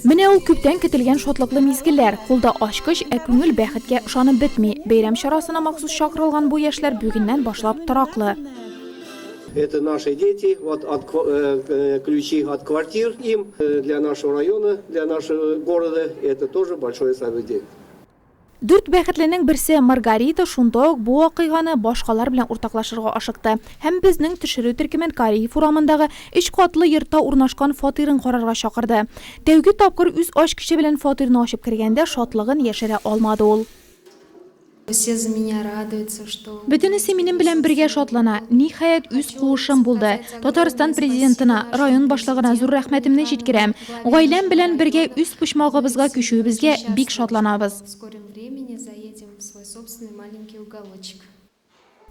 Менә ул күптән көтелгән шатлыклы мизгелләр. Кулда ачкыч, ә күңел бәхеткә ышанып бетми. Бәйрәм чарасына махсус чакырылган бу яшьләр бүгеннән башлап тораклы. Это наши дети, вот от ключи от квартир им для нашего района, для нашего города это тоже большое событие. Дүрт бәхетленең берсе Маргарита шунда ук бу вакыйганы башкалар белән уртаклашырга ашыкты һәм безнең төшерү төркемен Кариев урамындагы өч катлы йортта урнашкан фатирын карарга чакырды. Тәүге тапкыр үз ачкычы белән фатирны ачып кергәндә шатлыгын яшерә алмады ул. Все за меня радуются, что. Бөтенесе минем белән бергә шатлана. Ниһаять, үз куышым булды. Татарстан Президентына, район башлыгына зур рәхмәтемне җиткерәм. Гаиләм белән бергә үз почмагыбызга күчүебезгә бик шатланабыз. В скором времени заедем в свой собственный маленький уголочек.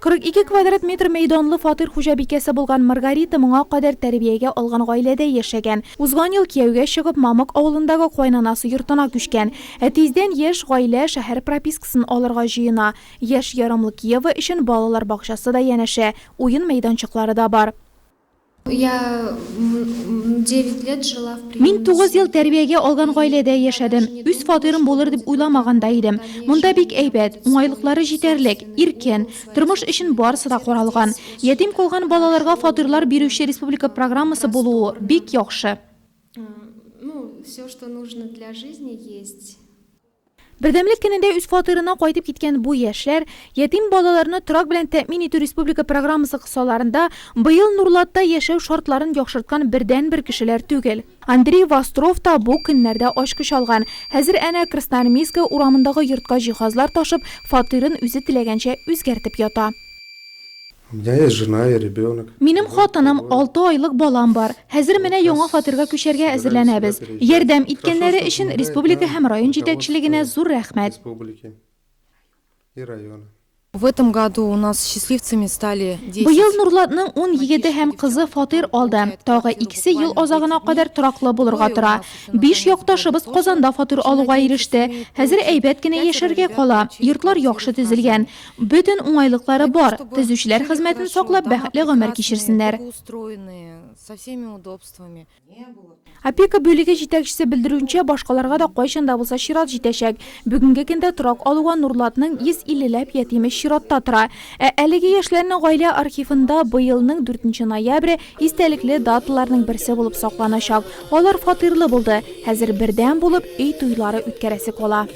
42 квадрат метр мәйданлы фатир хуҗабикәсе булган Маргарита моңа кадәр тәрбиягә алган гаиләдә яшәгән. Узган ел кияүгә чыгып, Мамык авылындагы кайнанасы йортына күчкән. Ә тиздән яшь гаилә шәһәр пропискасын алырга җыена. Яшь ярымлы кияве өчен балалар бакчасы да янәшә, уен мәйданчыклары да бар. Я девять лет жила в приемной Мин тугыз ел тәрбиягә алган гаиләдә яшәдем. Үз фатирым булыр дип уйламаган да идем. Монда бик әйбәт, уңайлыклары җитәрлек, иркен. Тормыш өчен барысы да каралган. Ятим калган балаларга фатирлар бирүче республика программасы булуы бик яхшы. Ну, все, что нужно для жизни, есть. Бердәмлек көнендә үз фатирына кайтып киткән бу яшьләр, ятим балаларны торак белән тәэмин итү республика программасы кысаларында быел Нурлатта яшәү шартларын яхшырткан бердәнбер кешеләр түгел. Андрей Востров та бу көннәрдә ачкыч алган. Хәзер әнә Красноармейская урамындагы йортка җиһазлар ташып, фатирын үзе теләгәнчә үзгәртеп ята. У меня есть жена и ребенок. Минем хатыным, алты айлык балам бар. Хәзер менә яңа фатирга күчәргә әзерләнәбез. Ярдәм иткәннәре өчен республика һәм район җитәкчелегенә зур рәхмәт. В этом году у нас счастливцами стали 10. Быел Нурлатның ун егете һәм кызы фатир алды. Тагы икесе ел азагына кадәр тораклы булырга тора. Биш якташыбыз Казанда фатир алуга иреште. Хәзер әйбәт кенә яшәргә кала. Йортлар яхшы төзелгән. Бөтен уңайлыклары бар, төзүчеләр хезмәтен саклап, бәхетле гомер кичерсеннәр. Опека бүлеге җитәкчесе белдерүенчә, башкаларга да кайчан да булса чират җитәчәк. Бүгенге көндә торак алуга Нурлатның 150 ләп ятиме чиратта тора. Ә әлеге яшьләрнең гаилә архивында быелның дүртенче ноябре истәлекле даталарның берсе булып сакланачак. Алар фатирлы булды. Хәзер бердәм булып өй туйлары үткәрәсе кала.